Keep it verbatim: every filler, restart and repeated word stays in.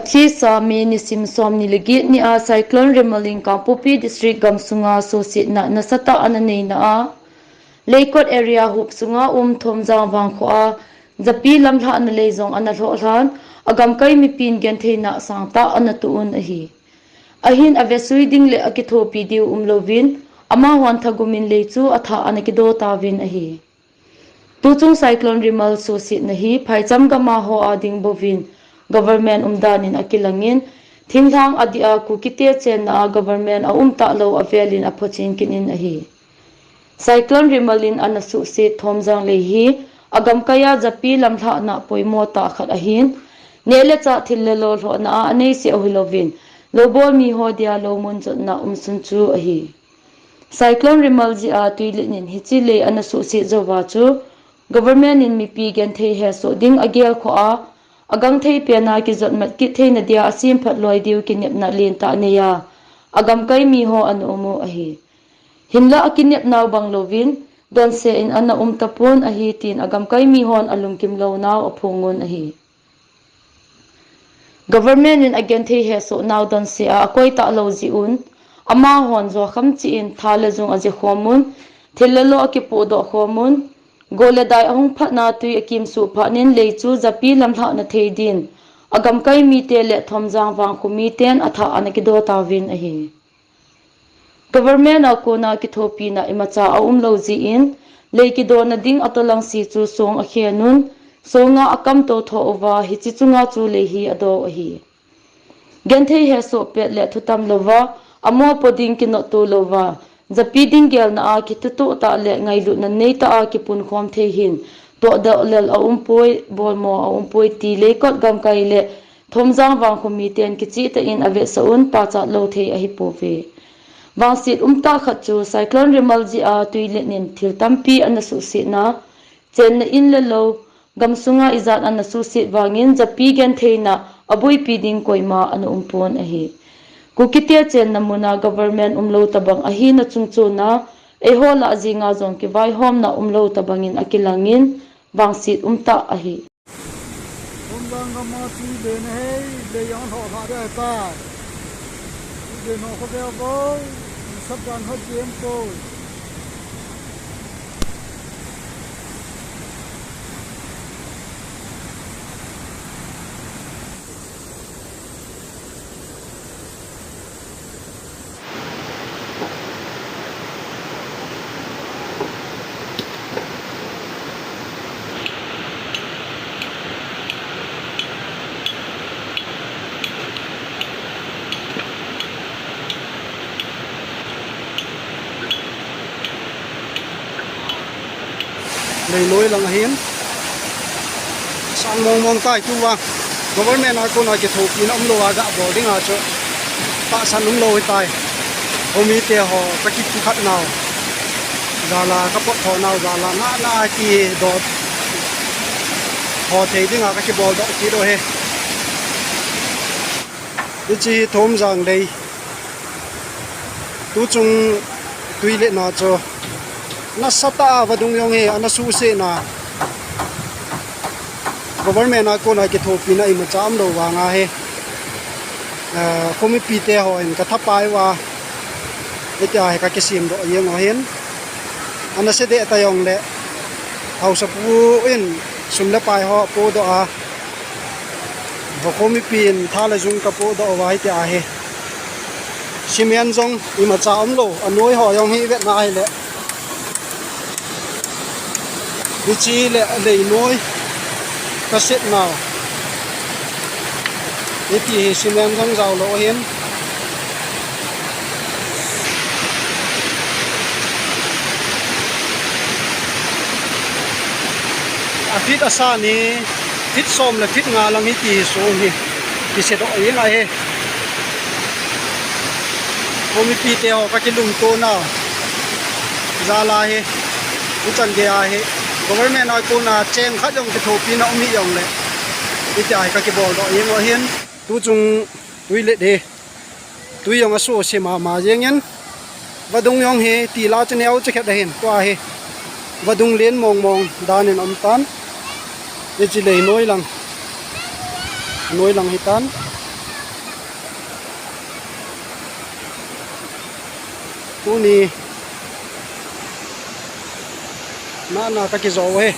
Sisa May nisim somni le get ni a Cyclone Remal in Kangpokpi District gamsunga suhsetna nasatah ana neina a, Leikot area huop sunga um Thomjang Vangkho a japi lamlhahna lei jong ana lhoh lhan, agamkai mipin gentheina sangtah ana toh un ahi. Ahin avetsui ding le akithopi diu umlouvin, amahon thagumin lei chu athah ana kido tauvin ahi. Tuchung Cyclone Remal suhsetna hi phaicham gam a ho a ding bouvin government umdan in akilangin, thinglhang adih a Kukite chenna a government aum talou avel in aphochin kit in ahi. Cyclone Remal in ana suhset Thomjang lei hi agamkai a japi lamlhahna poimo tah khat ahin, neh le chah thil le lo lhohna a aneisih u hilouvin, loubol mi ho dia lou mun jotna umsun chu ahi. Cyclone Remal jeh a tuilet in hiche lei ana suhset jouva chu, government in mipi genthei hesoh ding agel khoh a, agangthei pen a kijotmat kit theina dia asemphat loi diu kinepna lentah nei a, agamkai mi ho ana um u ahi. Hinlah akinepnau bang louvin, donse in ana um tapon ahi tin agamkai mi hon alungkim lounau aphong un ahi. Government in agenthei hesoh nau donse a akoi talou jeh un, amahon jokham cheh in tha le jung aje khom un, thil le lo akipohdoh khom un, go le dai ahung phatna tui akimsuh phat in lei chu japi lamlhahna thei din, agamkai mite le Thomjang Vangkho miten athah ana kido tauvin ahi. Government a kona kithopina imacha aumlou jeh in, lei kidona ding atolang se chu song akhen un, songa akamto tho uva, hiche chunga chu lei hi ado u ahi. Genthei hesoh pet le thutam louva, amopo ding kinotto louva, japi ding gelna a kithutoh tah le ngailutna neitah a kipunkhom thei hin, tohdoh lel aumpoi, bolmo aumpoi ti Leikot gamkai le Thomjang Vangkho miten kichehtah in avetsah un, pachat lou thei ahipouve. Vangset umtah khat chu Cyclone Remal jeh a tuilet in thil tampi ana suhsetna, chenna in le lou, gamsunga ijat ana suhset vangin japi gentheina aboipi ding koima ana umpon ahi. Kukite chenna muna government umlou tobang ahina chungchona, eiho lah jenga jong kivaihomna umlou tobangin akilangin, vangset umtah ahi. Thomjang gam a chu lei na hei, lei jong lhoh lhah ding ahitai. Chu lei no kho veu vo, sap dan ho jem po. Leinoi lang ahin. Sang mong mong tai tu vang. Government a kona kithopina umlou a gabol dinga chu tahsan umlou ahitai. Khomite ho kakipukhat nau, jala kapot tho nau, jala na na kidot tho thei dinga kakibol doh kit u ahi. Hiche hi Thomjang lei. Tuchung tuilet na chu nasatah a vadung jong hi ana suhsetna. Government a kona kithopina imacha umlou vanga hi, eh, khomipite hon kathapai uva, hitia hi kakisem doh jeng u ahin. Ana se deh ta jongle, haosapu in sum le pai ho apodoh a, Vangkho mipin tha le jung kapodoh uva hitia hi. Cement jong imacha umlou, anoi ho jong hi vetna ahile. Hiche le leinoi kaset nau. Hiti hi cement jong jaolou ahin. A feet asan hi, feet som le feet nga lang hiti hi song hi kisedoh jeng ahi. Khomipite ho kakilungto nau jal ahi. Hichan gei ahi. Government a kona cheng khat jong kithopina um hih jongle, hitia hi kakibol doh jeng u ahin. Tuchung tuilet hi tui jong asuhse mama jengin, vadung jong hi tila chu neo chu khet ahin, tua hi vadung len mong mong dan in aum tan. Hiche leinoi lang, noi lang hitan. Tuni nana kakijo hi.